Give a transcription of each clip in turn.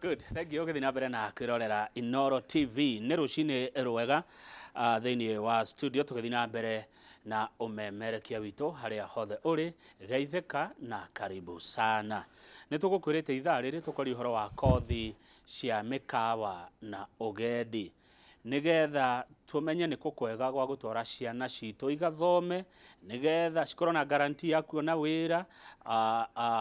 Good. Thank you. Ũgĩthiĩ na mbere na kwĩrorera Inoro TV. Nĩ rũcinĩ rwega thĩinĩ wa studio tũgĩthiĩ na mbere na ũmemerekia witũ harĩa hothe ũrĩ. Geithĩka na karibu sana. Nĩ tũgũkwĩrĩte ithaa rĩrĩ tũkoria ũhoro wa kothi cia mĩkawa na ũgendi. Nĩgetha tũmenye nĩ kũ kwega gwa gũtwara ciana citũ igathome, nĩgetha cikorwo na guarantee ya kuona wĩra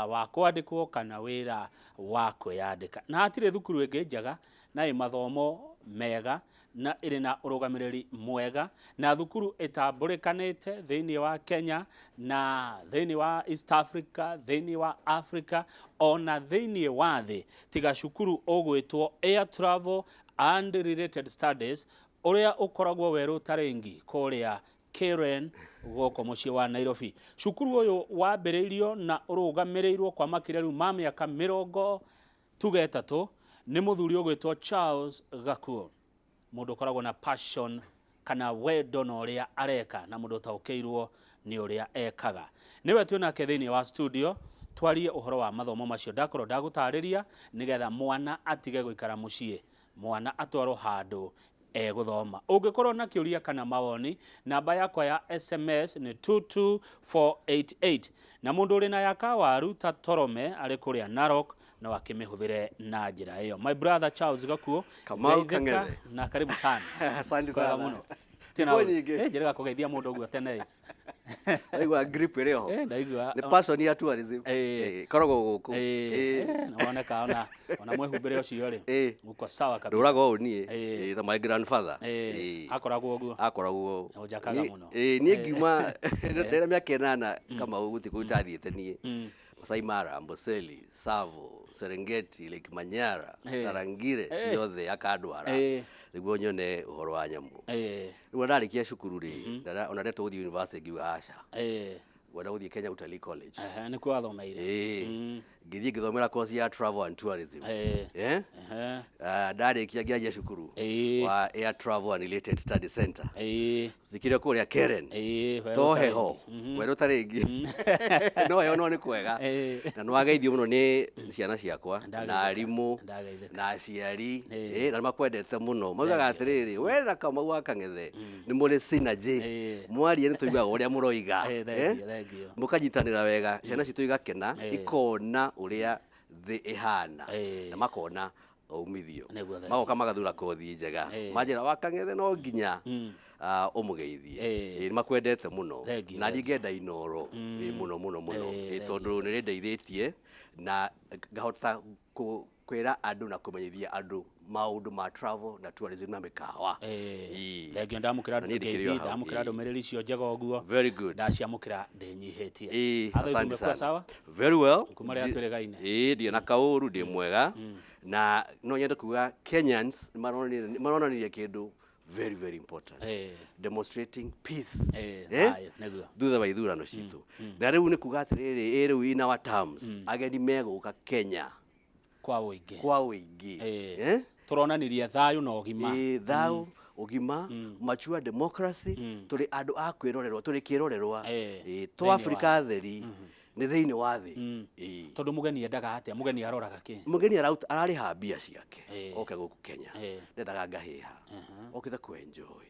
wa kwandĩkwo kana wĩra wa kwĩyandĩka. Na hatirĩ thukuru ĩngĩ njega na ĩ mathomo mega na ĩrĩ na ũrũgamĩrĩri mwega na thukuru ĩtambũrĩkanĩte thĩinĩ wa Kenya na thĩinĩ wa East Africa, thĩinĩ wa Africa ona thĩinĩ wa thĩ tiga cukuru ũgwĩtwo Air Travel and Related Studies ũrĩa ũkoragwo werũ tarĩngi kũrĩa Karen gũkũ mũciĩ wa Nairobi. Cukuru ũyũ wambĩrĩirio na ũrũgamĩrĩirwo kwa makĩria rĩu ma mĩaka 33 nĩ mũthuri ũgwĩtwo Charles Gakuo, mũndũ ũkoragwo na passion kana wendo na ũrĩa areka na mũndũ ũtaũkĩirwo nĩ ũrĩa ekaga. Nĩwe twĩ nake thĩinĩ wa studio twarie ũhoro wa mathomo macio ndakorwo ndagũtarĩria nĩgetha mwana atige gũikara mũciĩ, mwana atwarwo handũ egũthoma. Ũngĩkorwo na kĩũria kana mawoni, namba yakwa ya SMS nĩ 22488 na mũndũ ũrĩ na ya kawaru ta Torome arĩ kũrĩa Narok no akĩmĩhũthĩre na njĩra ĩyo. My brother Charles Gakuo, Kamau geithĩka Kang'ethe. na karibu sana. Asante Kwega sana. mũno. Thikũ nyingĩ. Njĩrĩga kũgeithia mũndũ ũguo tene ĩ. Ndaigua grip ĩrĩ oho. Ndaigua. Nĩ passion ya tourism. Ĩkoragwo gũkũ. Na woneka ona mwĩhumbĩre ũcio rĩ. Uko sawa kabisa. Ndũragwo ũũ niĩ. Ta my grandfather. Akoragwo ũguo. Akoragwo ũũ. Ũnjakaga mũno. Niĩ ngiuma ndĩna mĩaka 8 Kamau gũtirĩ kũndũ itathiĩte niĩ. Masai Mara, Amboseli, Tsavo, Serengeti, Lake Manyara, Tarangire, ciothe akandwara nĩguo nyone ũhoro wa nyamũ. Rĩu ndarĩkia cukuru rĩ, ona ndetwo gũthiĩ university ngiuga aca. Ngwenda gũthiĩ Kenya Utalii College. Ehe, nĩkuo wathomeire. Ĩĩ. Ngĩthiĩ ngĩthomera course ya travel and tourism. Eh? Ehe. Ah, ndarĩkia ngĩanjia cukuru wa Air Travel and Related Study Center. Thikire kũrĩa Karen. Werũ To tarĩngĩ. heho. Werũ tarĩngĩ. No heho no nĩ kwega. Na nĩ wageithio mũno nĩ ciana ciakwa na Ndageithĩka. arimũ Ndageithĩka. na aciari na nĩ makwendete mũno. Maugaga atĩrĩrĩ, we na Kamau wa Kang'ethe nĩ mũrĩ synergy. Mwaria nĩ tũiguaga ũrĩa mũroiga. Thank you, thank you. Mũkanyitanĩra wega, ciana citũ igakena, ikona ũrĩa thĩ ĩhana na makona umithio. Nĩguo, thank Magoka magathura kothi njega. Manjĩra wa Kang'ethe no nginya ũmũgeithie. Nĩ makwendete mũno. Thank you, Na thank niĩ ngenda Inooro mũno mũno mũno. Thank Tondũ nĩ rĩndeithĩtie na ngahota kwĩra andũ na kũmenyithia andũ maũndũ ma travel na tourism na mĩkawa. Thengiũ ndamũkĩra Na niĩ ndĩkĩrĩ o ngeithi, hau. ndamũkĩra ndũmĩrĩri icio njega ũguo. Very good. Ndaciamũkĩra ndĩnyihĩtie. Otherwise Asante umekuwa sana. sawa? Very well. Kuma rĩrĩa twĩrĩgaine. Ndirĩ na kaũru, ndĩ mwega. Na no nyende kuga Kenyans nĩ maronanirie kĩndũ very very important. Demonstrating peace. Thayũ, nĩguo. Thutha wa ithurano citũ. Na rĩu nĩ kuga atĩrĩrĩ, rĩu in our terms, ageni megũka Kenya Kwa ũingĩ. Kwa ũingĩ. Tũronanirie thayũ na ũgima. Thayũ, ũgima, mature democracy, tũrĩ andũ a kwĩrorerwo, tũrĩ kĩrorerwa. To Thĩinĩ wa Africa theri, nĩ thĩinĩ wa thĩ. Tondũ mũgeni endaga atĩa? Mũgeni aroraga kĩ? Mũgeni ararĩha mbia ciake oke gũkũ Kenya. Ndendaga ngahĩha. Okĩte kũ enjoy.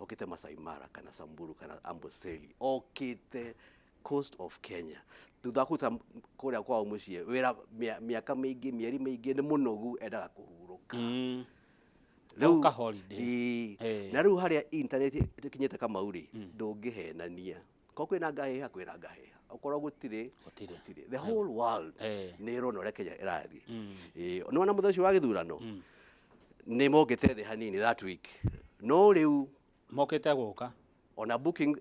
Okĩte Masai Mara kana Samburu kana Amboseli. Okĩte coast of Kenya. Thutha wa kũruta kũrĩa kwao mũciĩ wĩra mĩaka mĩingĩ, mĩeri mĩingĩ, nĩ mũnogu, endaga kũhurũka. Rĩu Oka holiday. Na rĩu harĩa internet ĩkinyĩte Kamau rĩ, ndũngĩhenania. Korwo kwĩna ngahĩha, kwĩna ngahĩha. Okorwo gũtirĩ, Gũtirĩ. gũtirĩ. The whole world nĩ ĩrona ũrĩa Kenya ĩrathiĩ. Nĩ wona mũthenya ũcio wa gĩthurano, nĩ mokĩte thĩ hanini that week. No rĩu Mokĩte gũka. Ona booking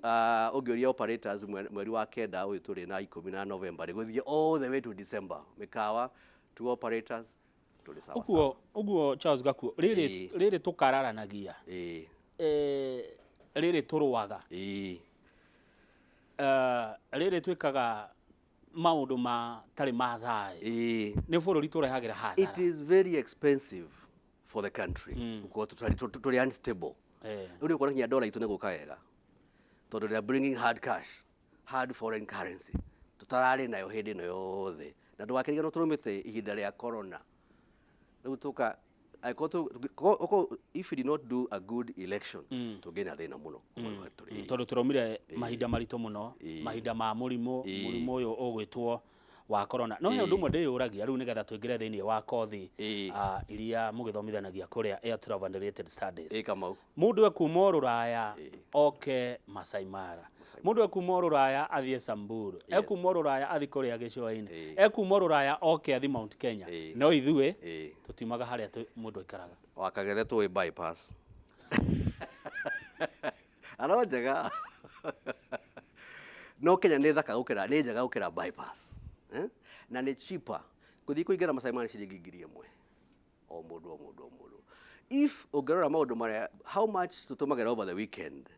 ũngĩũria operators mweri wa kenda ũyũ tũrĩ na 10 na November rĩ gũthiĩ all the way to December, mĩkawa to operators tũrĩ sawa Ũguo sawa. Ũguo Charles Gakuo, rĩrĩ rĩrĩ tũkararanagia. Rĩrĩ tũrũaga. Rĩrĩ twĩkaga maũndũ matarĩ ma thayũ. Nĩ bũrũri tũrehagĩra hathara. It is very expensive for the country gũkorwo tũrĩ unstable. Rĩu nĩ ũkuona nginya dollar itũ nĩ gũka wega tondũ they are bringing hard cash, hard foreign currency tũtararĩ nayo hĩndĩ ĩno yothe. Na ndũgakĩriganĩrwo tũrũmĩte ihinda rĩa corona. Rĩu tũka angĩkorwo if we did not do a good election, tũngĩna thĩna mũno kuma tũrĩ. Tondũ tũraumire mahinda maritũ mũno, mahinda ma mũrimũ, mũrimũ ũyũ ũgwĩtwo wa corona. No he ũndũ ũmwe ndĩyũragia rĩu nĩgetha tũingĩre thĩinĩ wa kothi iria mũgĩthomithanagia kũrĩa Air Travel and Related Studies. Ĩ, Kamau. Mũndũ ekuma o rũraya oke Masai Mara, mũndũ ekuma o rũraya athiĩ Samburu, ekuma o rũraya athiĩ kũrĩa gĩcũa-inĩ, ekuma o rũraya oke athiĩ Mount Kenya, no ithuĩ tũtiumaga harĩa mũndũ aikaraga. Wakagethe tũĩ bypass ano njega, no Kenya nĩ thaka gũkĩra, nĩ njega gũkĩra bypass, eh? Na nĩ cheaper gũthiĩ kũingĩra Masai Mara nĩ ciringi 1,000 o mũndũ, o mũndũ, o mũndũ. If ũngĩrora maũndũ marĩa, how much tũtũmagĩra over the weekend,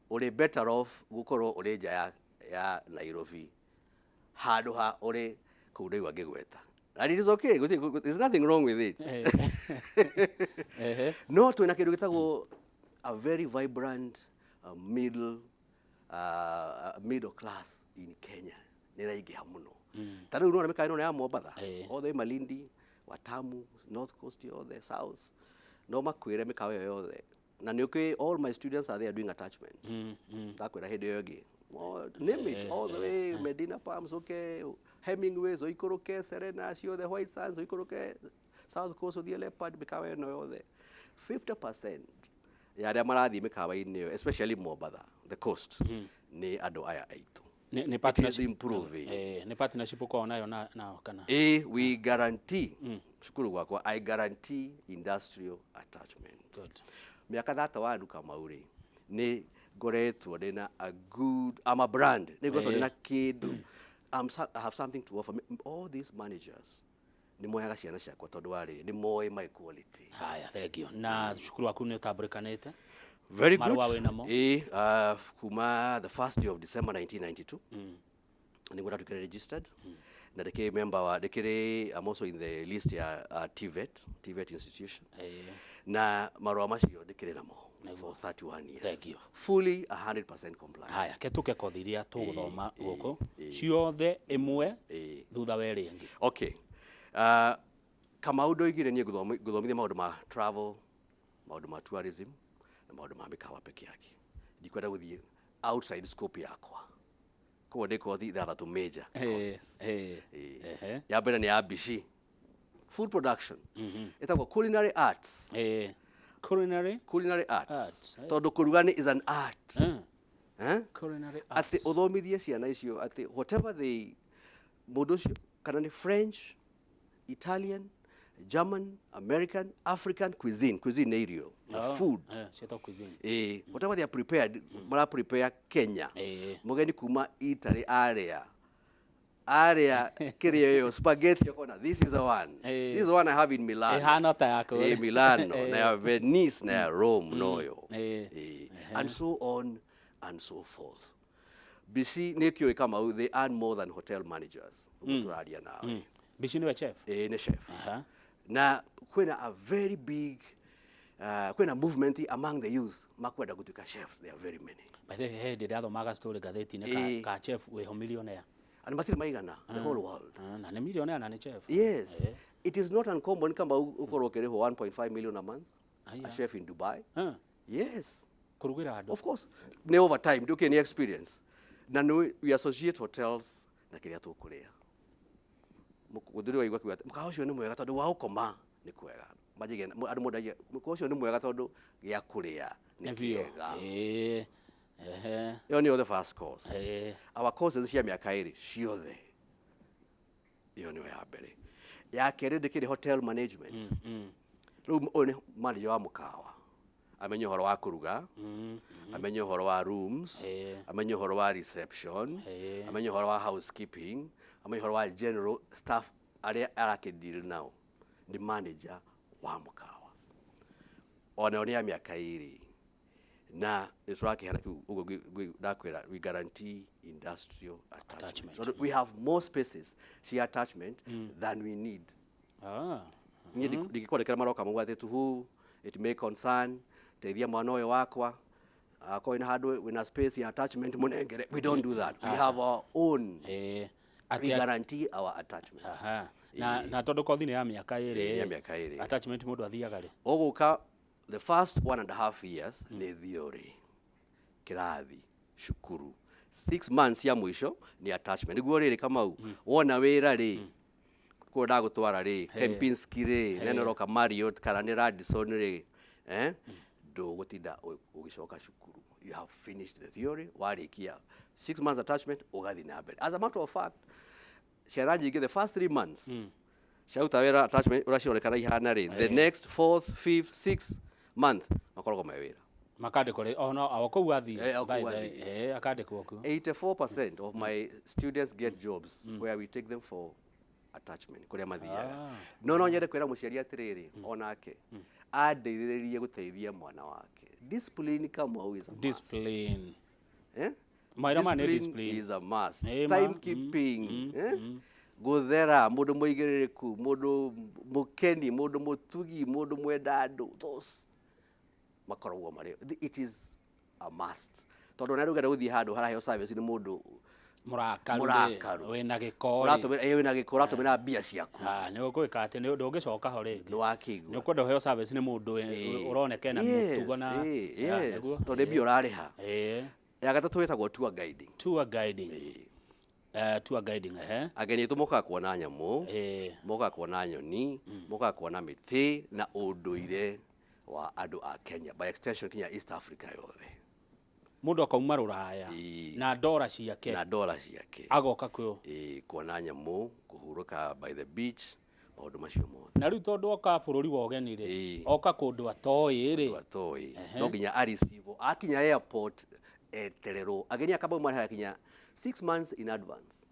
ũrĩ better off gũkorwo ũrĩ nja ya Nairobi handũ ha ũrĩ kũu ndaigua ngĩgweta. And it is okay, there's nothing wrong with it. No twĩna kĩndũ gĩtagwo a very vibrant middle class in Kenya, nĩ ĩraingĩha mũno. Ta rĩu nĩwona mĩkawa ĩno ya Mombatha, othe Malindi, Watamu, North Coast yothe, South, no makwĩre mĩkawa ĩyo yothe na nĩ ũkĩ all my students are there doing attachment. Ndakwĩra hĩndĩ ĩyo ĩngĩ. Oh, name it, all the way Medina Palms, okay, Hemingways, ũikũrũke Serena ciothe, White Sands, ũikũrũke South Coast, ũthiĩ Leopard, mĩkawa ĩno yothe, 50% ya arĩa marathiĩ mĩkawa-inĩ ĩyo, especially Mombatha, the coast, nĩ andũ aya aitũ. Nĩ It is partnership improving. Nĩ partnership ũkoragwo nayo na nao kana? A, we guarantee, cukuru gwakwa I guarantee industrial attachment. Good. Mĩaka 31, Kamau, rĩ, nĩ ngoretwo ndĩna a good, I'm a brand, nĩ ngoretwo ndĩna kĩndũ. I have something to offer. All these managers nĩ moyaga ciana ciakwa tondũ wa rĩrĩ, nĩ moĩ my quality. Haya, thank you. Na cukuru waku nĩ ũtambũrĩkanĩte? Very good. Marũa wĩnamo? Ĩ, kuma the first day of December 1992 nĩguo ndatuĩkire registered, na ndĩkĩrĩ member wa, ndĩkĩrĩ, I'm also in the list ya TVET institution. Na marũa macio ndĩkĩrĩ namo for 31 years. Thank you. Fully 100% compliant. Haya, ke tũke kothi iria tũgũthoma gũkũ ciothe ĩmwe thutha wa ĩrĩa ĩngĩ. Okay, Kamau, ndoigire niĩ ngũthomithia maũndũ ma travel, maũndũ ma tourism na maũndũ ma mĩkawa peke yake. Ndikwenda gũthiĩ outside scope yakwa, koguo ndĩ kothi ithathatũ major courses. Ya mbere nĩ ya mbici, food production, ĩtagwo culinary arts. Culinary Culinary arts, Arts, eh. Tondũ kũruga nĩ is an art. Eh? Culinary arts. Atĩ ũthomithie ciana icio atĩ whatever they, mũndũ ũcio kana nĩ French, Italian, German, American, African cuisine, cuisine nĩ irio, the food. Ciĩtagwo cuisine. Whatever they are prepared, mara prepare Kenya, mũgeni kuma Italy arĩa arĩa kĩrĩa ĩyo spaghetti ũkona, this is the one, this is the one I have in Milano. Ĩhana ta ya kũrĩa. Milano na ya Venice na ya Rome noyo. And so on and so forth. BC nĩ kĩũĩ, Kamau, they earn more than hotel managers ũguo tũraria nawe. Bici nĩwe chef? Nĩ chef. Na kwĩna a very big kwĩna movement among the youth makwenda gũtuĩka chefs. There are very many. By the way, he hĩndĩ ndĩrathomaga story ngathĩti-inĩ ka chef wĩho millionaire. And matirĩ maigana the whole world. Ah, na nĩ millionaire na nĩ chef. Yes, it is not uncommon kama ukorwo ũkĩrĩhwo 1.5 million a month, Aya. a chef in Dubai. Yes. Kũrugĩra andũ? Of course, nĩ over time, ndũkĩ nĩ experience, na nĩ we associate hotels na kĩrĩa tũkũrĩa. Gũthuri waigua kiuga atĩ mũkawa ũcio nĩ mwega tondũ wa gũkoma nĩ kwega. Manjagia andũ mondagia mũkawa ũcio nĩ mwega tondũ gĩa kũrĩa nĩ Nĩ biũ. kĩega. Ĩyo nĩyo the first course. Our courses cia mĩaka 2 ciothe, ĩyo nĩyo ya mbere. Ya kerĩ ndĩkĩrĩ hotel management. Rĩu ũyũ nĩ manager wa mũkawa, amenye ũhoro wa kũruga, amenye ũhoro wa rooms, amenye ũhoro wa reception, amenye ũhoro wa housekeeping, amenye ũhoro wa general staff arĩa arakĩdeal nao, nĩ manager wa mũkawa. Onayo nĩ ya mĩaka 2 na nĩ tũrakĩheana kĩu ũguo ndakwĩra, we guarantee industrial attachment. Attachment. So we have more spaces cia attachment than we need. Niĩ ndingĩkwandĩkĩra maroka mauga atĩ to who it may concern, teithia mwana ũyũ wakwa, akorwo wĩna handũ wĩna space ya attachment mũnengere. We don't do that. We have our own. We Atĩ guarantee our attachment. Aha. Na tondũ kothi nĩ ya mĩaka Ĩĩ, ĩrĩ nĩ ya mĩaka ĩrĩ. Attachment mũndũ athiaga rĩ? Ũgũka the first 1.5 years nĩ theory, kĩrathi, cukuru. 6 months ya mũico nĩ attachment, nĩguo rĩrĩ, Kamau, wona wĩra rĩ, kũu ndagũtwara rĩ, Kempinski rĩ, nene ũroka Marriott kana nĩ Radisson rĩ, eh, ndũgũtinda ũgĩcoka cukuru. You have finished the theory. Warĩkia 6 months attachment, ũgathiĩ na mbere. As a matter of fact, ciana nyingĩ the first 3 months ciaruta wĩra attachment, ũrĩa cironekana ihana rĩ, the next fourth, fifth, sixth month makoragwo me wĩra. Makandĩkwo rĩ ona o kũu athiĩ? Eh, o kũu By the- athiĩ. Eh, akandĩkwo kuo. 84% of my students get jobs where we take them for attachment, kũrĩa mathiaga. No nyende kwĩra mũciari atĩrĩrĩ, onake andeithĩrĩrie gũteithia mwana wake. Discipline, Kamau, is a must. Discipline. Eh? Mawĩra maya nĩ discipline. Is a must. Ĩ, ma. Timekeeping, eh? Gũthera, mũndũ mũigĩrĩrĩku, mũndũ mũkeni, mũndũ mũtugi, mũndũ mwenda andũ, those makoragwo marĩ, it is a must, tondũ ona rĩu ũngĩenda gũthiĩ handũ haraheo service nĩ mũndũ mũrakaru rĩ, mũrakaru. Wĩna gĩko rĩ. Ũratũmĩra, wĩna gĩko, ũratũmĩra mbia ciaku. Ah, nĩ ũgwĩka atĩ nĩ ndũngĩcoka ho rĩngĩ. Nĩ wakĩigua? Nĩ ũkwenda ũheo service nĩ mũndũ ũroneka ena mũtugo na Ya, nĩguo. Tondũ nĩ mbia ũrarĩha. Ya gatatũ ĩtagwo tour guiding. Tour guiding. Tour guiding, ehe. Ageni aitũ mokaga kuona nyamũ, mokaga kuona nyoni, mokaga kuona mĩtĩ na ũndũire wa andũ a Kenya, by extension kinya East Africa yothe. Mũndũ akauma rũraya na ndora ciake. Na ndora ciake. Agoka kwĩ Ĩĩ, kuona nyamũ, kũhurũka by the beach, maũndũ macio mothe. Na rĩu tondũ oka bũrũri wa ũgeni rĩ, oka kũndũ atoĩ rĩ, atoĩ, no nginya areceive akinya airport, etererwo. Ageni akamba marĩhaga kinya 6 months in advance,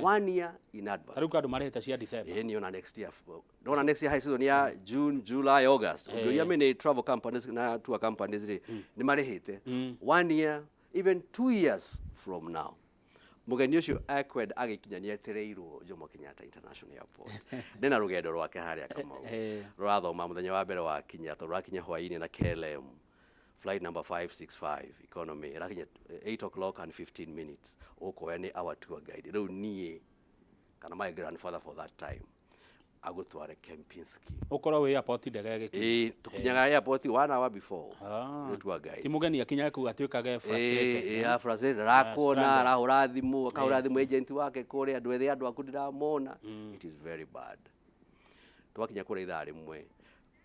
one year in advance. Ta rĩu andũ marĩhĩte cia December. Ĩĩ, niona next year, ndona next year high season ya June, July, August, ũngĩũria many travel companies na tour companies rĩ, nĩ marĩhĩte one year, even 2 years from now. Mũgeni ũcio ekwenda agĩkinya nĩ etereirwo Jomo Kenyatta International Airport, ndena rũgendo rwake harĩa, Kamau. Rũrathoma mũthenya wa mbere wa kinya, tondũ rũrakinya hwaĩ-inĩ na KLM flight number 565 economy, ĩrakinya 8 o'clock and 15 minutes. Ũkoya nĩ our tour guide, rĩu niĩ kana my grandfather for that time, agũtware Kempinski. Ũkorwo wĩ airport ndege ĩgĩkinya. Ĩĩ, tũkinyaga airport one hour before. Nĩ tour guide. Ti mũgeni akinya kũu atuĩkage frustrated. Ĩĩ, frustrated, arakuona, Stranded. arahũra thimũ, akahũra thimũ agent wake kũrĩa, andũ ethĩ, andũ aku ndiramona. It is very bad. Twakinya kũrĩa ithaa rĩmwe,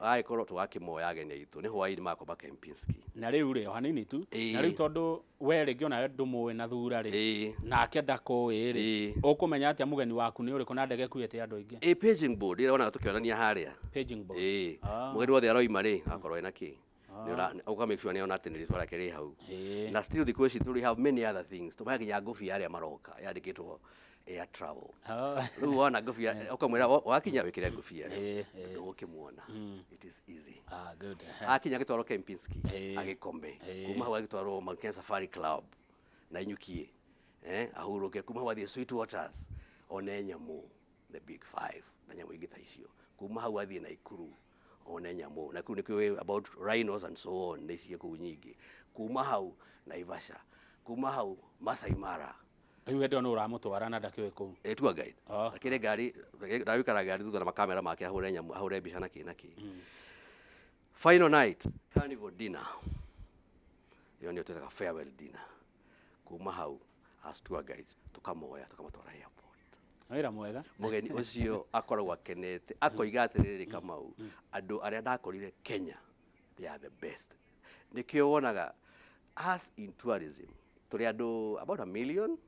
agĩkorwo tũgakĩmoya ageni aitũ nĩ hwaĩ-inĩ, makoma Kempinski. Na rĩu rĩ, o hanini tu, na rĩu tondũ we rĩngĩ onawe ndũmũĩ na thura rĩ, nake ndakũĩ rĩ, ũkũmenya atĩa mũgeni waku nĩ ũrĩkũ na ndege ĩkuĩte andũ aingĩ? Ĩ, paging board ĩrĩa wonaga tũkĩonania harĩa. Paging board. Ĩĩ, mũgeni wothe aroima rĩ, akorwo ena kĩ, ũka make sure nĩ ona atĩ nĩ rĩtwa rĩake rĩ hau. Na still thikũ ici tũrĩ have many other things, tũmahe nginya ngũbia arĩa maroka yandĩkĩtwo air travel. Rĩu wona ngũbia, ũkamwĩra wakinya wĩkĩre ngũbia ĩyo, ndũgũkĩmuona. It is easy. Ah, good. Akinya agĩtwarwo Kempinski agĩkome, kuma hau agĩtwarwo Mount Kenya Safari Club na inyukie, eh, ahurũke, kuma hau athiĩ Sweet Waters one nyamũ, the big five na nyamũ ingĩ ta icio, kuma hau athiĩ Naikuru one nyamũ. Naikuru nĩkĩo about rhinos and so on, nĩ ciĩ kũu nyingĩ, kuma hau Naivasha, kuma hau Masai Mara. Rĩu hĩndĩ ĩyo nĩ ũramũtwara na ndakĩũĩ kũu? Ĩ, tour guide. Akĩrĩ ngari, ndagũikara ngari thutha na makamera make, ahũre nyamũ, ahũre mbica na kĩ na kĩ. Final night, carnival dinner, ĩyo nĩyo twĩtaga farewell dinner. Kuma hau, as tour guides, tũkamoya tũkamatwara airport. Wĩra mwega. Mũgeni ũcio akoragwo akenete, akoiga atĩrĩrĩ, Kamau, andũ arĩa ndakorire Kenya, they are the best. Nĩkĩo wonaga us in tourism tũrĩ andũ about a million,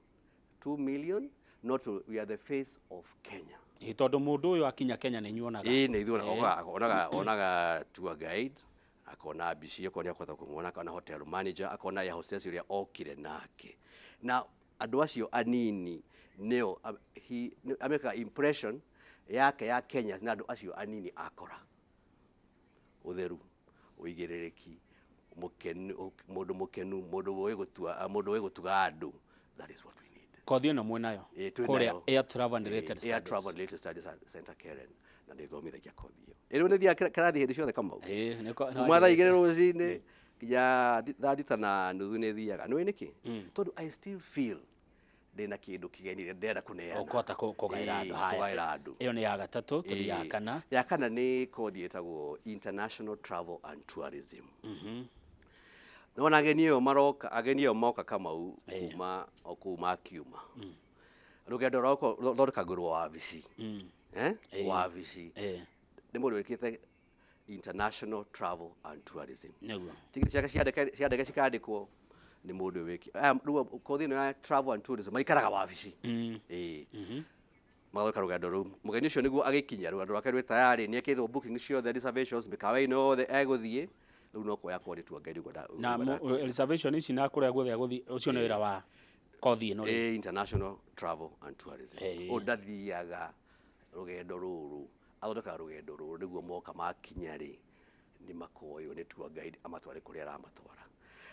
2 million, not we are the face of Kenya. Ĩ, tondũ mũndũ ũyũ akinya Kenya nĩ inyuonaga. Ĩĩ, nĩ ithuĩ onaga tour guide, akona mbici, akona akahota kũmuona, akona hotel manager, akona air hostess ũrĩa okire nake, na andũ acio anini nĩo amekaga impression yake ya Kenya na andũ acio anini akora ũtheru, ũigĩrĩrĩki, mũkenu, mũndũ mũkenu, mũndũ ũĩ gũtua, mũndũ ũĩ gũtuga andũ. That is what we need. Kothi ĩno mwĩnayo? Ĩĩ, twĩ kũrĩa nayo. Air Travel and Related Air Studies. Travel and Related Studies Center Karen, na nĩ thomithagia kothi ĩyo. Ĩrĩ nĩ thiaga kĩrathi hĩndĩ ciothe, Kamau. Ĩĩ, Kuma thaa 2 rũcinĩ nginya thaa 6:30 nĩ thiaga. Nĩ nĩkĩ? Tondũ I still feel Ndĩna kĩndũ kĩgeni ndĩrenda kũneana. Ũkũhota kũgaĩra andũ. Ĩĩ, Haya. Kũgaĩra andũ. Ĩyo nĩ ya gatatũ, tũthiĩ ya Ĩĩ. kana. Ya kana nĩ kothi ĩtagwo International Travel and Tourism. Nĩwona ageni ĩyo maroka, ageni ĩyo moka Kamau kuma o kũu makiuma, rũgendo rwakwa rũthondekagĩrwo wabici, eh? Wabici nĩ mũndũ wĩkĩte International Travel and Tourism. Tigiti ciake cia ndege cikandĩkwo nĩ mũndũ wĩki aya. Rĩu kothi ĩno ya travel and tourism maikaraga wabici, ĩĩ, magathondeka rũgendo rũu. Mũgeni ũcio nĩguo agĩkinya, rũgendo rwake rwĩ tayarĩ, nĩ ekĩrwo booking ciothe, reservations mĩkawa-inĩ yothe egũthiĩ. Rĩu no kuoya kothi tu Ngai nĩguo Na nĩguo reservation ici na kũrĩa guothe agũthiĩ, ũcio nĩ wĩra wa kothi ĩno rĩ? Ĩĩ, International Travel and Tourism. Ũyũ ndathiaga rũgendo rũrũ, athondekaga rũgendo rũrũ nĩguo moka makinya rĩ, nĩ makoywo nĩ tour guide amatware kũrĩa aramatwara.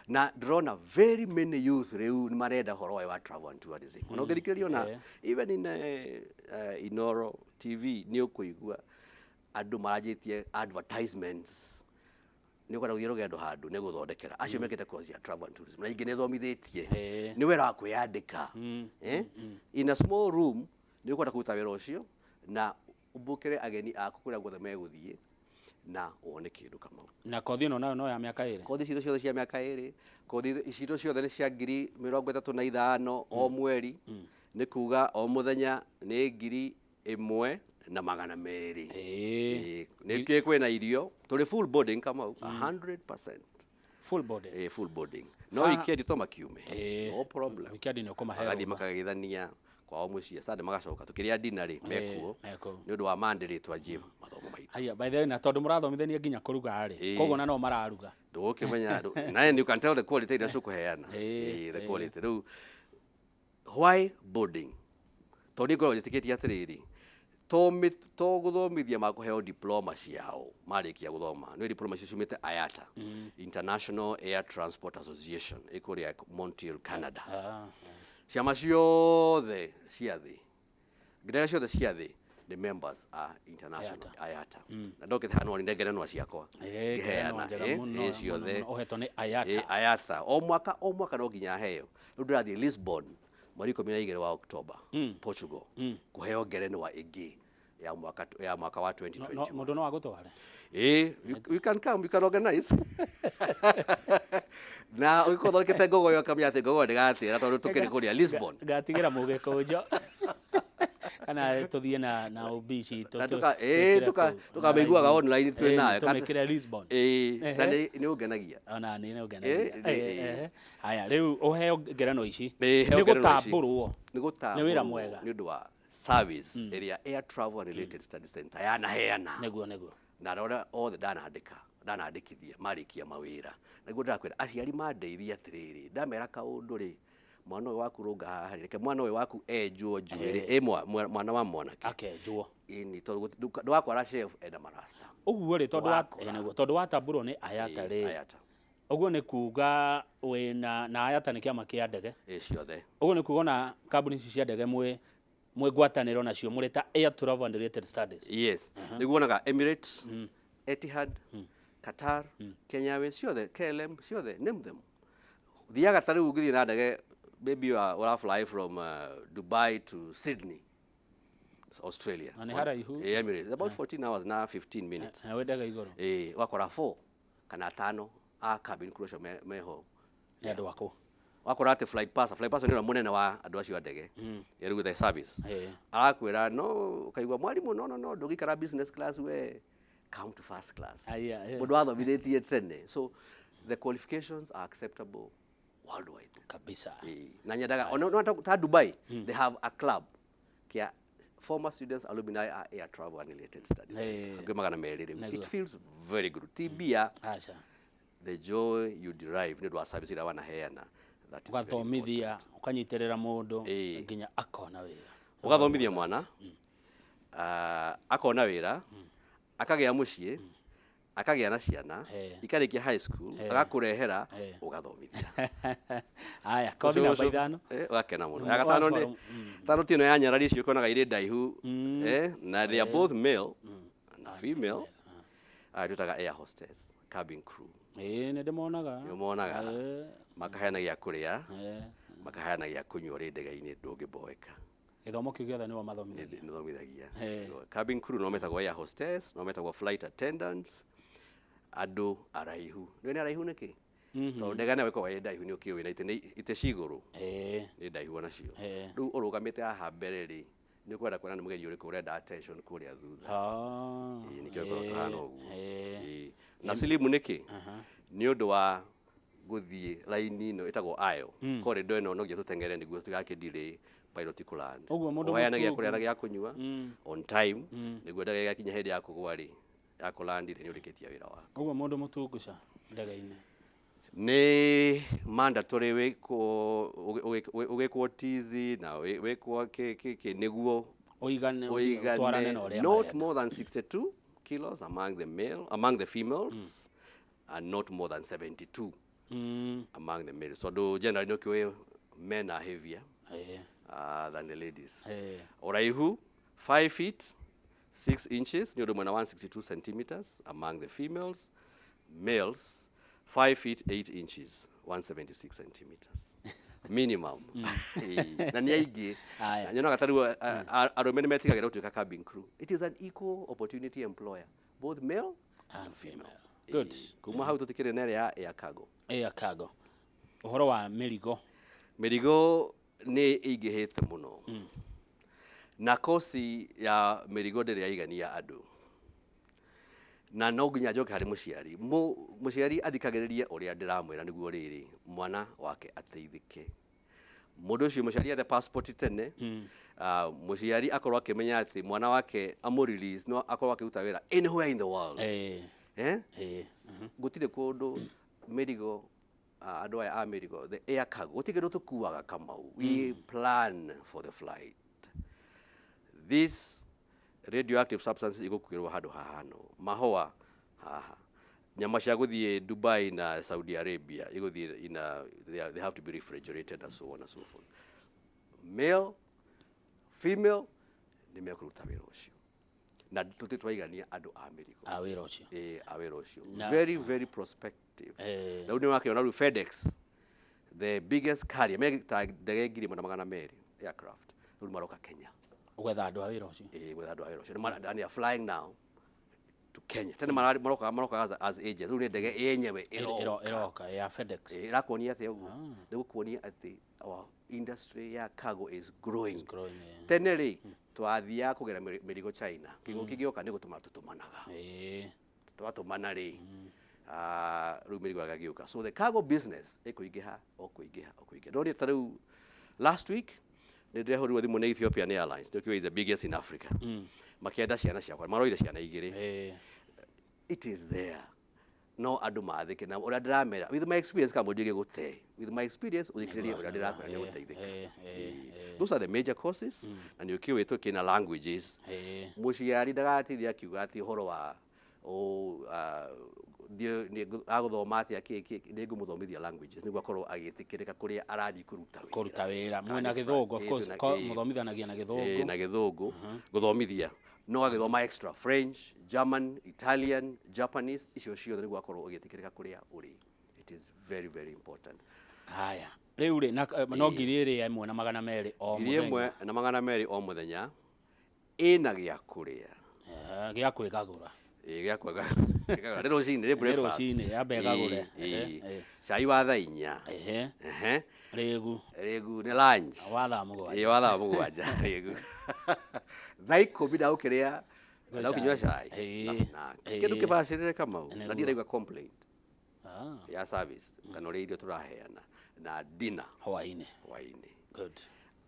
Na ndĩrona very many youth rĩu nĩ marenda ũhoro ũyũ wa travel and tourism. Ona ũngĩthikĩrĩria ona even in Inoro TV, nĩ ũkũigua andũ maranjĩtie advertisements, nĩ ũkwenda gũthiĩ rũgendo handũ, nĩ gũthondekera acio mekĩte course ya travel and tourism, na ingĩ nĩ thomithĩtie. Nĩ wĩra wa kwĩyandĩka, eh? In a small room nĩ ũkwenda kũruta wĩra ũcio na ũmbũkĩre ageni aku kũrĩa guothe megũthiĩ na wone kĩndũ, Kamau. Na kothi ĩno nayo no ya mĩaka 2? Kothi citũ ciothe cia mĩaka 2. Kothi citũ ciothe nĩ cia 35,000 o mweri, nĩ kuga o mũthenya nĩ 1,200. Ĩĩ, nĩ kĩ kwĩna irio, tũrĩ full boarding, Kamau, 100%. Full boarding. Ĩĩ, full boarding, no weekend to makiume, no problem. Weekend nĩ ũkũmahe Magathiĩ rũtha. Makagethania kwao mũciĩ, Sunday magacoka tũkĩrĩa dinner rĩ, mekuo Mekuo. nĩ ũndũ wa Monday rĩ, twanjie mathomo maitũ. Haya, by the way, na tondũ mũrathomithania nginya kũruga rĩ, koguo na no mararuga. Ndũgũkĩmenya na you can tell the quality iria cũkũheana. Ĩĩ, the quality. Rĩu why boarding? Tondũ niĩ ngoragwo njĩtĩkĩtie atĩrĩrĩ, to gũthomithia makũheo diploma ciao marĩkia gũthoma, nĩ diploma icio ciumĩte IATA, International Air Transport Association, ĩkũrĩa Montreal, Canada. Ciama ciothe cia thĩ, ndege ciothe cia thĩ nĩ members a international IATA, na ndokĩte hano nĩ ngerenwa ciakwa ngerenwa ngĩheana. Njega mũno, Ĩĩ, ciothe. Mũno, ũhetwo nĩ IATA. Ĩĩ, IATA, o mwaka o mwaka no nginya heo. Rĩu ndĩrathiĩ Lisbon mweri 12 wa October, Portugal, kũheo ngerenwa ĩngĩ ya mwaka wa 2021. No, mũndũ no agũtware? Ĩĩ, you can come, you can organize. Na ũngĩkorwo ũthondekete ngogoyo, ũkamenya atĩ ngogoyo ndĩgatĩra tondũ tũkĩrĩ kũrĩa Lisbon. Ngatigĩra mũgĩkũnjo kana tũthiĩ na ũmbi citũ. Na tũkamĩiguaga online twĩ nayo. Tũmĩkĩre Lisbon. Ĩĩ, na nĩ ũngenagia. Ona nĩ ũngenagia. Ĩĩ. Haya, rĩu ũheo ngerenwa ici Ĩĩ, heo nĩ ngerenwa ici. gũtambũrwo. Nĩ gũtambũrwo. Nĩ wĩra mwega. Nĩ ũndũ wa service ĩrĩa Air Travel and Related Study Center yanaheana. Nĩguo. Na arĩa othe ndanandĩka, ndanandĩkithia marĩkia mawĩra, nĩguo ndĩrakwĩra aciari mandeithie atĩrĩrĩ, ndamera kaũndũ rĩ, mwana ũyũ waku rũnga haha rĩ, reke mwana ũyũ waku enjwo njuĩrĩ, ĩ mwana wa mwanake. Akenjwo. Ĩni, tondũ ndũgakwara chef ena marasta. Ũguo rĩ, tondũ wa Ndũgakora. ĩ, nĩguo, tondũ watambũrwo nĩ IATA rĩ, IATA. Ũguo nĩ kuga wĩna na IATA nĩ kĩama kĩa ndege. Ĩ, ciothe. Ũguo nĩ kuga ona kambuni ici cia ndege mwĩ ngwatanĩro nacio mũrĩ ta Air Travel and Related Studies. Yes, nĩguo wonaga Emirates, Etihad, Qatar, Kenya Airways, ciothe, KLM, ciothe, name them. Thiaga ta rĩu ũngĩthiĩ na ndege, maybe you are ũra fly from Dubai to Sydney, Australia. Na nĩ haraihu. Ĩ, Emirates about 14 hours na 15 minutes. Na wĩ ndege igũrũ. Ĩ, ũgakora 4 kana 5 a cabin crew acio meho. Nĩ andũ akũ? Wakora atĩ flight passer nĩ ũrĩa mũnene wa andũ acio a ndege, rĩu the service, arakwĩra no ũkaigua mwarimũ, no no no ndũgĩikara business class, we come to first class. Aya, Mũndũ wathomithĩtie tene, so the qualifications are acceptable worldwide. Kabisa. Ĩĩ, na nyendaga ona no ta Dubai, they have a club kia former students, alumni a Air Travel and Related Studies, hakuhĩ 200 rĩu. It feels very good, ti mbia. Aca. The joy you derive nĩ ũndũ wa service ĩrĩa wanaheana, that is very Ũgathomithia, ũkanyitĩrĩra mũndũ nginya akona wĩra. Ũgathomithia mwana, akona wĩra, akagĩa mũciĩ, akagĩa na ciana, ikarĩkia high school, agakũrehera, ũgathomithia. Haya, kothi namba 5. Ũgakena mũno. Ya gatano nĩ tano ti ĩno ya nyarari icio ũkonaga irĩ ndaihu, na they are both male na female. Aya twĩtaga air hostess, cabin crew. Ĩĩ, nĩ ndĩmonaga. Nĩ ũmonaga makaheana gĩa kũrĩa. Makaheana gĩa kũnyua ũrĩ ndege-inĩ, ndũngĩboeka. Gĩthomo kĩu gĩothe nĩwe mathomithagia? Nĩthomithagia. Hey. Cabin crew no metagwo air hostess, no metagwo flight attendants, andũ araihu. Nĩ araihu nĩkĩ? Tondũ ndege nayo ĩkoragwo ĩ ndaihu, nĩ ũkĩũĩ, na itĩ ci igũrũ, nĩ ndaihu onacio. Rĩu ũrũgamĩte haha mbere rĩ, nĩ ũkwenda kuona nĩ mũgeni ũrĩkũ ũrenda attention kũrĩa thutha. Ĩĩ, nĩkĩo ĩkoragwo tũhana ũguo. Ĩĩ. Na slim nĩkĩ? Nĩ ũndũ wa gũthiĩ raini ĩno ĩtagwo aisle, corridor ĩno, no nginya tũteng'ere nĩguo tũtigakĩ delay pilot kũland. Ũguo mũndũ Ũheane gĩa mũtungu. kũrĩa na gĩa kũnyua on time, nĩguo ndege ĩgakinya hĩndĩ ya kũgwa rĩ, ya kũland rĩ, nĩ ũrĩkĩtie wĩra waku. Ũguo mũndũ mũtungu ca ndege-inĩ? Nĩ mandatory wĩkwo ũgĩkwo tizi na wĩkwo kĩ kĩ kĩ nĩguo ũigane, ũtwarane na ũigane, ũrĩa not marenda. more than 62 kilos among the male, among the females, and not more than 72 among the males, tondũ generally nĩ ũkĩũĩ men are heavier than the ladies. Ũraihu 5 feet 6 inches, nĩ ũndũ mwena 162 centimeters among the females, males 5 feet 8 inches, 176 centimeters minimum. Ĩĩ, na nĩ aingĩ. Aya. Na nyonaga ta rĩu arũme nĩ metigagĩra gũtuĩka cabin crew. It is an equal opportunity employer, both male and female. Good. Ĩĩ, kuma hau tũtikĩrĩ na ĩrĩa ya air cargo. Air cargo, ũhoro wa mĩrigo. Mĩrigo nĩ ĩingĩhĩte mũno, na kosi ya mĩrigo ndĩrĩ yaigania andũ, na no nginya njoke harĩ mũciari. Mũciari athikagĩrĩrie ũrĩa ndĩramwĩra nĩguo rĩrĩ mwana wake ateithĩke. Mũndũ ũcio mũciari ethe passport tene. Mũciari akorwo akĩmenya atĩ mwana wake amũ release no akorwo akĩruta wĩra anywhere in the world. Eh? Gũtirĩ kũndũ mĩrigo, andũ aya a mĩrigo, the air cargo, gũtirĩ kĩndũ tũkuaga, Kamau. We plan for the flight. This radioactive substances igũkuĩrwo handũ hahana ũũ, mahũa haha, nyama cia gũthiĩ Dubai na Saudi Arabia igũthiĩ in a, they have to be refrigerated and so on and so forth. Male, female nĩ mekũruta wĩra ũcio, na tũtirĩ twaigania andũ a mĩrigo. A wĩra ũcio. Ĩ, a wĩra ũcio. Na- Very very prospective. Rĩu nĩ wakĩona rĩu FedEx, the biggest carrier, me ta ndege 1200 aircraft, rĩu nĩ maroka Kenya. Gwetha andũ a wĩra ũcio. Ĩ, gwetha andũ a wĩra ũcio. And they are flying now to Kenya. Tene marokaga as agents, rĩu nĩ ndege yenyewe ĩroka. Ĩroka ya FedEx. Ĩ, ĩrakuonia atĩa ũguo? Nĩ gũkuonia atĩ our industry ya cargo is growing. Growing, eh. Tene rĩ, twathiaga kũgera mĩrigo China, kĩng'ũki gĩoka nĩ gũtũmana tũtũmanaga. Twatũmana rĩ, rĩu mĩrigo ĩgagĩũka. So the cargo business ĩkũingĩha o kũingĩha o kũingĩha. Ndonire ta rĩu last week nĩ ndĩrehũrirwo thimũ nĩ Ethiopian Airlines, nĩkĩo is the biggest in Africa, makĩenda ciana ciakwa, maroire ciana igĩrĩ. It is there, no andũ mathĩke na ũrĩa ndĩramera with my experience. Kama mũndũ gĩgũte with my experience, ũthikĩrĩrie ũrĩa ndĩrakwĩra, nĩ ũgũteithĩka. Those are the major courses, na nĩ ũkĩũĩ tũkĩna languages. Mũciari ndagateithia akiuga atĩ ũhoro wa agũthoma atĩa kĩ kĩ, nĩ ngũmũthomithia languages nĩguo akorwo agĩtĩkĩrĩka kũrĩa arathiĩ kũruta wĩra. Kũruta wĩra Kana mwĩna nĩ gĩthũngũ, of France. course. Mũthomithanagia na gĩthũngũ. Na gĩthũngũ gũthomithia, no agĩthoma extra French, German, Italian, Japanese, icio ciothe nĩguo akorwo ũgĩtĩkĩrĩka kũrĩa ũrĩ. It is very very important. Haya, rĩu rĩ, na no 1200 o ngiri mũthenya? 1200 o mũthenya, ĩna gĩa kũrĩa. Gĩa kwĩgagũra. Ĩ, gĩa kwega nĩ rũcinĩ, nĩ breakfast. Rũcinĩ, yambe ĩgagũre. Ĩ, ĩ. Cai wa thaa 4. Ehe. Rĩgu. Rĩgu nĩ lunch. Wa thaa 7. Ĩ, wa thaa 7 rĩgu. Thaa 10 ndagũkĩrĩa, ndagũkĩnyua cai na snack. Kĩndũ kĩbacĩrĩre, Kamau, na ndiraigua complaint ya service kana ũrĩa irio tũraheana, na dinner hwaĩ-inĩ. Hwaĩ-inĩ. Good.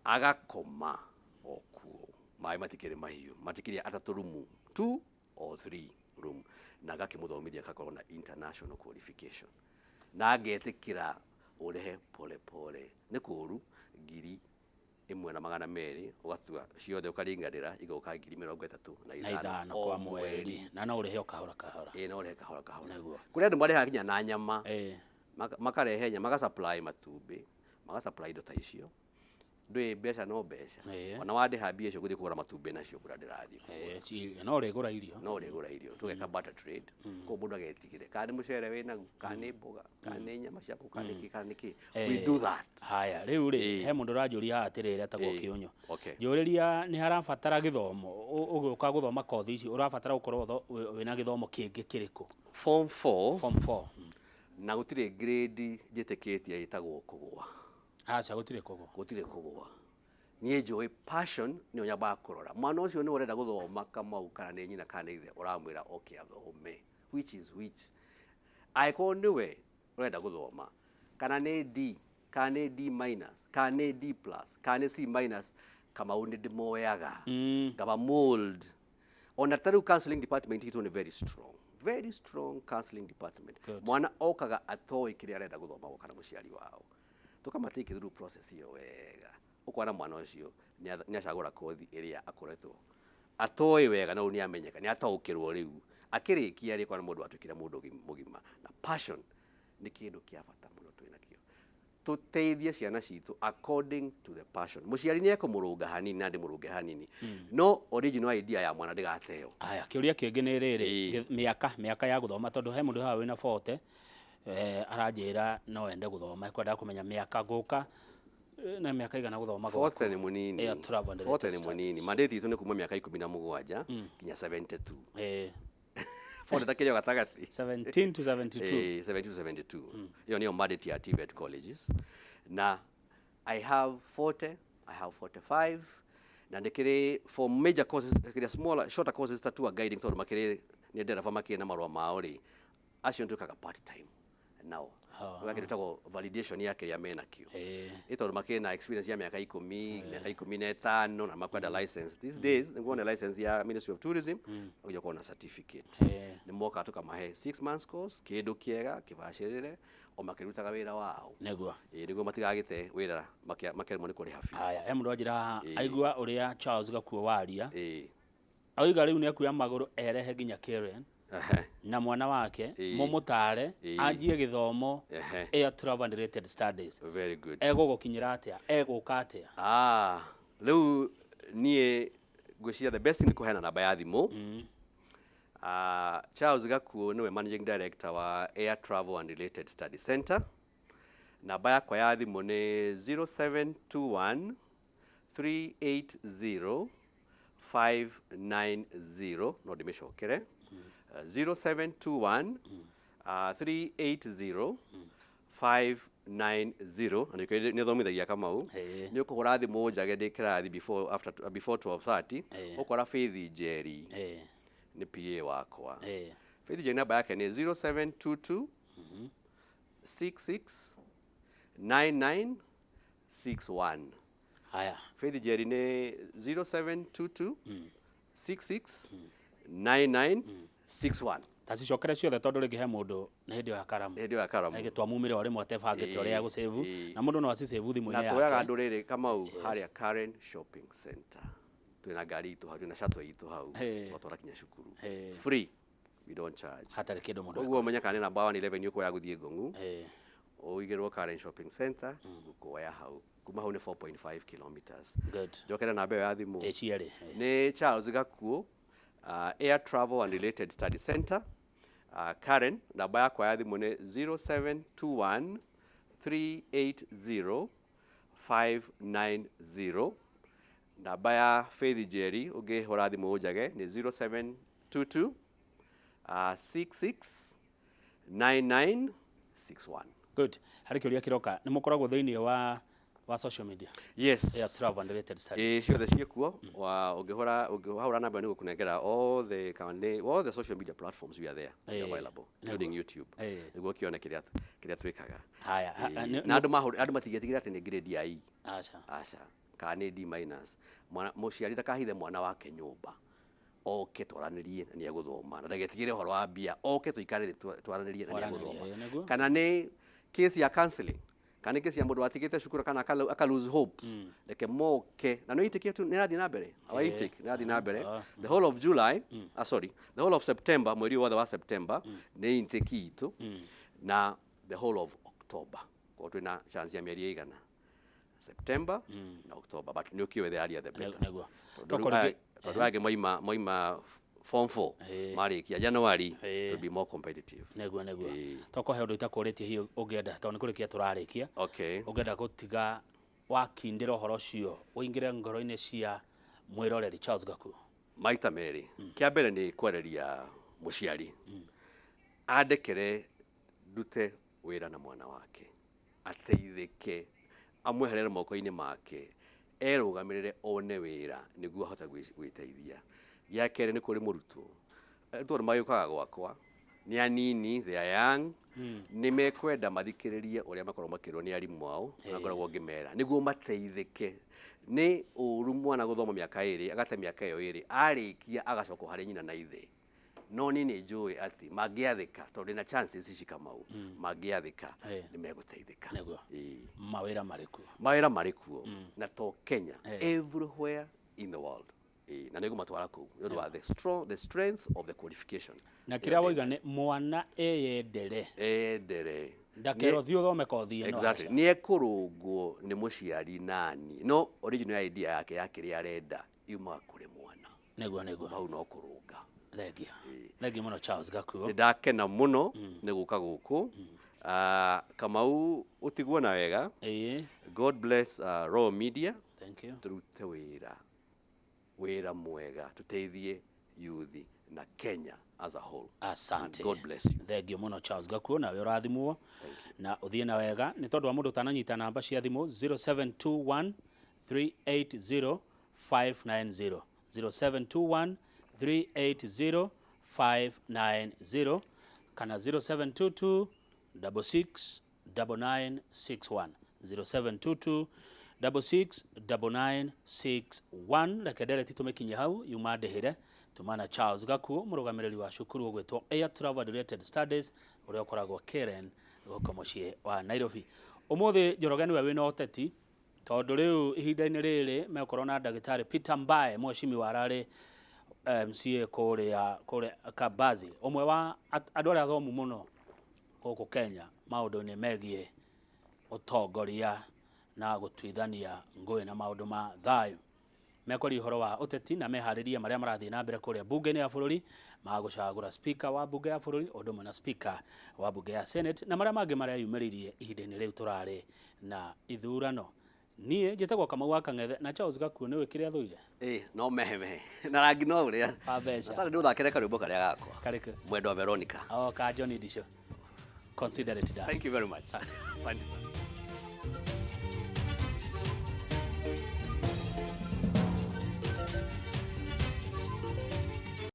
Agakoma o kuo, maĩ matikĩrĩ mahiũ, matikĩrĩ atatũ, rumu two or three room, na agakĩmũthomithia agakorwo na international qualification, na agetĩkĩra ũrĩhe pole pole. Nĩ kũũru 1200 ũgatua ciothe ũkaringanĩra, igoka ngiri mĩrongo ĩtatũ na na ithano ithano o kwa mweri, na no ũrĩhe o kahora kahora. Ĩ, no ũrĩhe kahora kahora. Nĩguo. Kũrĩ andũ marĩhaga nginya na nyama. Makarehe nyama, magasupply matumbĩ, magasupply indo ta icio. Ndũĩ mbeca no mbeca. Ĩĩ. Ona wandĩha mbia icio ngũthiĩ kũgũra matumbĩ nacio kũrĩa ndĩrathiĩ kũgũra. No ũrĩgũra irio. No ũrĩgũra irio, tũgeka barter trade. Koguo mũndũ agetigĩre kana nĩ mũcere wĩnaguo, kana nĩ mboga, kana nĩ nyama ciaku, kana nĩ kĩ, kana nĩ kĩ. We do that. Haya, rĩu rĩ, Ĩĩ. he mũndũ ũranjũria haha atĩrĩrĩ, etagwo Ĩĩ. Kĩũnyũ. Okay. Njũrĩria nĩ harabatara gĩthomo, ũgĩũka gũthoma kothi ici ũrabatara gũkorwo wĩna gĩthomo kĩngĩ kĩrĩkũ? Form 4. Form 4. Na gũtirĩ grade njĩtĩkĩtie ĩtagwo kũgũa. Aca, gũtirĩ kũgũa. Gũtirĩ kũgũa. Niĩ njũĩ passion nĩyo nyambaga kũrora. Mwana ũcio nĩwe ũrenda gũthoma, Kamau, kana nĩ nyina kana nĩ ithe ũramwĩra oke athome, which is which. Angĩkorwo nĩwe ũrenda gũthoma, kana nĩ D, kana nĩ D minus, kana nĩ D plus, kana nĩ C minus, Kamau, nĩ ndĩmoyaga ngaba mold. Ona ta rĩu counseling department itũ nĩ very strong, very strong counseling department. Good. Mwana okaga atoĩ kĩrĩa arenda gũthoma, goka na mũciari wao, tũkamatake through process ĩyo wega, ũkona mwana ũcio nĩ acagũra kothi ĩrĩa akoretwo atoĩ wega, na rĩu nĩ amenyeka, nĩ ataũkĩrwo. Rĩu akĩrĩkia rĩ, kwana mũndũ atuĩkire mũndũ mũgima. Na passion nĩ kĩndũ kĩa bata mũno twĩ nakĩo, tũteithie ciana citũ according to the passion. Mũciari nĩ ekũmũrũnga hanini na ndĩmũrũnge hanini, no original idea ya mwana ndĩgateo. Haya, kĩũria kĩngĩ nĩ rĩrĩ. Ĩĩ. Mĩaka ya gũthoma, tondũ he mũndũ haha wĩna 40, aranjĩra no ende gũthoma, ekwendaga kũmenya mĩaka ngũka na mĩaka igana gũthoma gwaku. 40 nĩ mũnini. Air travel and 40 nĩ related. Mũnini. Mandate itũ nĩ kuma mĩaka 17 nginya 72. 40 takĩrĩ o gatagatĩ. 17 to 72. 70 to 72, ĩyo nĩyo mandate ya TVET colleges. Na I have 40, I have 45, na ndĩkĩrĩ for major courses. Kĩrĩa smaller, shorter courses ta tour guiding, tondũ makĩrĩ nĩ ndereba, makĩrĩ na marũa mao rĩ, acio nĩ part time nao. Gakĩ twĩtagwo validation ya kĩrĩa menakĩo. Ĩ tondũ makĩrĩ na experience ya mĩaka 10, mĩaka 15, na makwenda license these days, nĩguo na license ya Ministry of Tourism ũgĩũka na certificate. Nĩ moka tũkamahe 6 months course, kĩndũ kĩega kĩbacĩrĩre o makĩrutaga wĩra wao. Ĩ nĩguo matigagĩte wĩra makeremwo nĩ kũrĩha fees. Haya, he mũndũ wanjĩra haha, aigua ũrĩa Charles Gakuo waria, oiga rĩu nĩ akuoya magũrũ erehe nginya Karen na mwana wake, mũmũtare anjie gĩthomo air travel and related studies. Very good. Egũgũkinyĩra atĩa? Egũka atĩa? Ah, rĩu niĩ ngwĩciria the best nĩ kũheana namba ya thimũ. Ah, Charles Gakuo nĩwe managing director wa Air Travel and Related Study Center. Namba yakwa ya thimũ nĩ 0721 380 590. No ndĩmĩcokere. 0721 380 590. Na nĩkĩo nĩ thomithagia, Kamau. Nĩ ũkũhũra thimũ njage ndĩ kĩrathi before, after, before 12:30. Ũkora Faith Njeri nĩ PA wakwa. Faith Njeri namba yake nĩ 0722 66 99 61. Haya. Faith Njeri nĩ 0722 66 99 61. Tacicokere ciothe, tondũ rĩngĩ he mũndũ nĩ hĩndĩ ĩyo ya karamu. Hĩndĩ ĩyo ya karamu. Rĩngĩ twamumire o rĩmwe atebangĩte ũrĩa egũcĩvu, na mũndũ no acicĩvu Na thimũ-inĩ tuoyaga yake. andũ rĩrĩ, Kamau, harĩa Karen Shopping Center. Twĩna ngari itũ hau, twĩna shuttle itũ hau, twatwara kinya cukuru free, we don't charge. Hatarĩ kĩndũ mũndũ. Koguo ũmenye kana nĩ namba 111 ũkuoya gũthiĩ Ngong'u, ũigĩrwo Karen Shopping Center, ngũkuoya hau. Kuma hau nĩ 4.5 kilometers. Good. Njokere namba ĩyo ya thimũ. Ĩ cierĩ. Nĩ Charles Gakuo, Air Travel and Related Study Center, Karen. Namba yakwa ya thimũ nĩ 0721 380 590. Namba ya Faith Njeri ũngĩhũra thimũ njage nĩ 0722 66 99 61. Good. Harĩ kĩũria kĩroka, nĩ mũkoragwo thĩinĩ wa social media? Yes. Air travel and related studies. Ĩ, ciothe ciĩkuo. Wa ũngĩhũra namba ĩyo nĩ gũkũnengera all the kana all the social media platforms. We are there. We are available, including YouTube, nĩguo kĩone kĩrĩa twĩkaga. Haya, Na andũ mahũre, andũ matigĩtigĩra atĩ nĩ grade ya E. Aca. Aca, kana nĩ D minus. Mwana, mũciari ndakahithe mwana wake nyũmba, oke twaranĩrie na nĩ egũthoma, na ndagetigĩre ũhoro wa mbia, oke tũikare thĩ twaranĩrie na nĩ Twaranĩrie, egũthoma. Nĩguo. Kana nĩ case ya counseling, kana nĩ case ya mũndũ watigĩte cukuru, kana aka lose hope, reke moke. Na nĩ intake yetu nĩ ĩrathiĩ na mbere. Our intake nĩ ĩrathiĩ na mbere the whole of July, ah, sorry, the whole of September. Mweri wothe wa September nĩ intake itũ, na the whole of October. Koguo twĩna chance ya mĩeri ĩigana? September na October, but nĩ ũkĩũĩ the earlier the better. Nĩguo. Tondũ rĩu tondũ aya angĩ moima form 4 marĩkia January to be more competitive. Nĩguo. Tokohe ũndũ itakũrĩtie hihi ũngĩenda, tondũ nĩ kũrĩkia tũrarĩkia. Ũngĩenda gũtiga wakindĩra ũhoro ũcio ũingĩre ngoro-inĩ cia mwĩroreri Charles Gakuo. Maita merĩ. Kĩa mbere nĩ kwarĩria mũciari andekere ndute wĩra na mwana wake, ateithĩke, amweherere moko-inĩ make, erũgamĩrĩre, one wĩra nĩguo ahote gwĩteithia. Gĩa kerĩ nĩ kũrĩ mũrutwo. Arutwo nĩ magĩũkaga gwakwa, nĩ anini, they are young, nĩ mekwenda mathikĩrĩrie ũrĩa makoragwo makĩrwo nĩ arimũ ao, na ngoragwo ngĩmera nĩguo mateithĩke. Nĩ ũru mwana gũthoma mĩaka 2, agate mĩaka ĩyo 2, arĩkia agacokwo harĩ nyina na ithe. No niĩ nĩ njũĩ atĩ mangĩathĩka, tondũ ndĩna chances ici Kamau, mangĩathĩka nĩ megũteithĩka. Nĩguo. Mawĩra marĩ kuo. Mawĩra marĩ kuo, na to Kenya, everywhere in the world. Na nĩ ngũmatwara kũu nĩ ũndũ wa the strength of the qualification. Na kĩrĩa wauga nĩ mwana eyendere. Endere. Ndakerwo thiĩ ũthome kothi ĩno. Exactly. Nĩ ekũrũngwo nĩ mũciari nani, no original idea yake ya kĩrĩa arenda yumaga kũrĩ mwana. Nĩguo. Hau no kũrũnga. Thengia. Thengia mũno Charles Gakuo. Nĩ ndakena mũno nĩ gũka gũkũ. Kamau, ũtigwo na wega. God bless Royal Media. Thank you. Tũrute wĩra mwega, tũteithie youth na Kenya as a whole. Asante. And God bless you. Thengiũ mũno Charles Gakuo, nawe ũrathimwo na ũthiĩ na wega. Nĩ tondũ wa mũndũ ũtananyita namba cia thimũ 0721 380 590, 0721 380 590 kana 0722 66 9961, 0722 66 9961. Reke ndereti tũmĩkinye hau yuma ndĩhĩre tumana Charles Gakuo, mũrũgamĩrĩri wa cukuru ũgwĩtwo Air Travel and Related Studies, ũrĩa ũkoragwo Karen gũkũ mũciĩ wa Nairobi. Ũmũthĩ Njoroge nĩwe wĩna ũteti, tondũ rĩu ihinda-inĩ rĩrĩ megũkorwo na ndagĩtarĩ Peter Mbae, mheshimiwa ararĩ MCA kũrĩa Kabazi, ũmwe wa andũ arĩa athomu mũno gũkũ Kenya maũndũ-inĩ megiĩ ũtongoria na gũtuithania ngũĩ na maũndũ ma thayũ. Mekwaria ũhoro wa ũteti na meharĩrie marĩa marathiĩ na mbere kũrĩa bunge-inĩ ya bũrũri, magũcagũra speaker wa bunge ya bũrũri, ũndũ ũmwe na speaker wa bunge ya Senate, na marĩa mangĩ marĩa yumĩrĩirie ihinda-inĩ rĩu tũrarĩ na ithurano. Niĩ njĩtagwo Kamau wa Kang'ethe, na Charles Gakuo nĩwe kĩrĩa thũire. No mehe mehe. Na rangi no ũrĩa. Wa mbeca. Sasa nĩ ũthakĩre karwĩmbo karĩa gakwa. Karĩkũ? Mwendwa Veronica. Oh, ka Johnny Disho. Consider it done. Thank you very much. Asante. Asante.